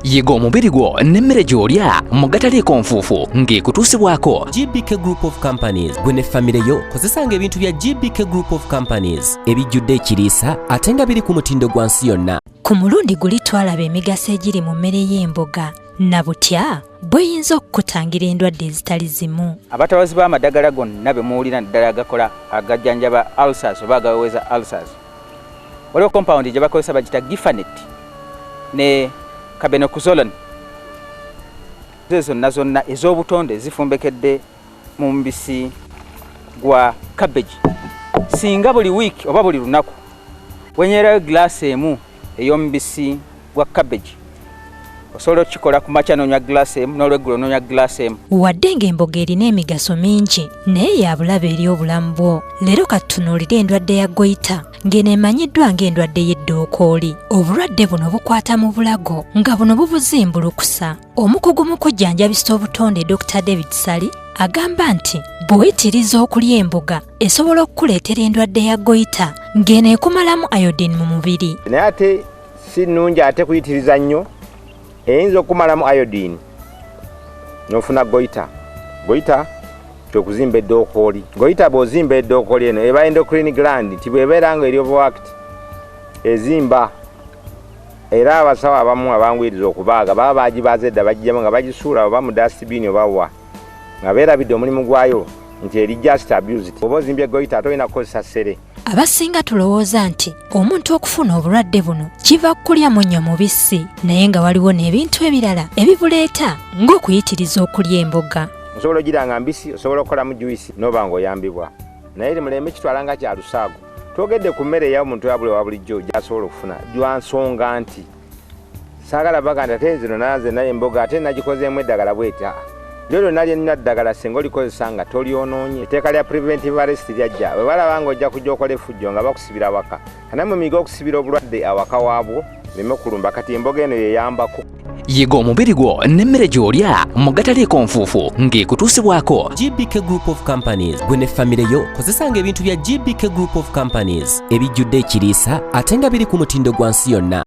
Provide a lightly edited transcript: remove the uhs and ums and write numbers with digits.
Yiga omubiri gwo n'emmere gy'olya mu gataliiko nfuufu ng'ekutuusibwako GBK Group of Companies. Gwe ne famire yo kozesanga ebintu bya GBK Group of Companies ebijjudde ekiriisa ate nga biri ku mutindo gwa nsi yonna. Ku mulundi guli twalaba emigaso egiri mu mmere y'emboga na butya bw'eyinza okukutangira endwadde ezitali zimu. Abatawazi b'amadagala gonna be muwulira, naddala agakola agajjanjaba ulcers oba agaweweza ulcers, waliwo compound gye bakozesa bagita gifanet ne carbenoxolone. Ezo zonna zonna ez'obutonde zifumbekedde mu mubisi gwa cabbage. Singa buli wiiki oba buli lunaku wenyerayo gilaasi emu ey'omubisi gwa cabbage, osobola okukikola ku makya n'onywa gilaasi emu, n'olweggulo n'onywa gilaasi emu. Wadde ng'emboga erina emigaso mingi, naye ya bulabe eri obulamu bwo. Leero katutunuulire endwadde ya goiter, ng'eno emanyiddwa ng'endwadde y'eddookooli. Obulwadde buno bukwata mu bulago nga buno bubuzimbulukusa. Omukugu mu kujjanjabisa obutonde Dr David Sali agamba nti bw'oyitiriza okulya emboga esobola okukuleetera endwadde ya goiter, ng'eno ekumalamu iodine mu mubiri. Naye ate si nnungi ate kuyitiriza nnyo, eyinza okumalamu iodine n'ofuna goiter. Goiter kyokuzimba eddookooli. Goiter bw'ozimba eddookooli, eno eba endocrine gland, nti bw'ebeera nga eri overworked ezimba. Era abasawo abamu abanguyiriza okubaaga baba bagibaaza edda, bagijjamu nga bagisuula oba mu dustbin oba wa, nga beerabidde omulimu gwayo nti eri just abused. Oba ozimbye goiter, ate olina kukozesa ssere. Abasinga tulowooza nti omuntu okufuna obulwadde buno kiva ku kulya munnyo mubisi, naye nga waliwo n'ebintu ebirala ebibuleeta ng'okuyitiriza okulya emboga. Osobola ogira nga mbisi, osobola okukolamu juice noba ng'oyambibwa, naye mulembe kitwala nga kya lusaago. Twogedde ku mmere ey'omuntu ya buli wa bulijjo gy'asobola okufuna, lwa nsonga nti saagala baga nti ate zino nanze naye emboga ate nagikozeemu eddagala bweti. Aa, lyo lyonna lyonna ddagala singa olikozesa nga tolyonoonye. Etteeka lya preventive arrest lyajja bwe balaba ng'ojja kujja okola effujjo nga bakusibira waka. Nammwe muyige okusibira obulwadde awaka waabwo leme kulumba. Kati emboga eno yeyambako. Yiga omubiri gwo n'emmere gy'olya mu gataliiko nfuufu ng'ekutuusibwako GBK Group of Companies. Gwe ne famire yo kozesanga ebintu bya GBK Group of Companies ebijjudde ekiriisa ate nga biri ku mutindo gwa nsi yonna.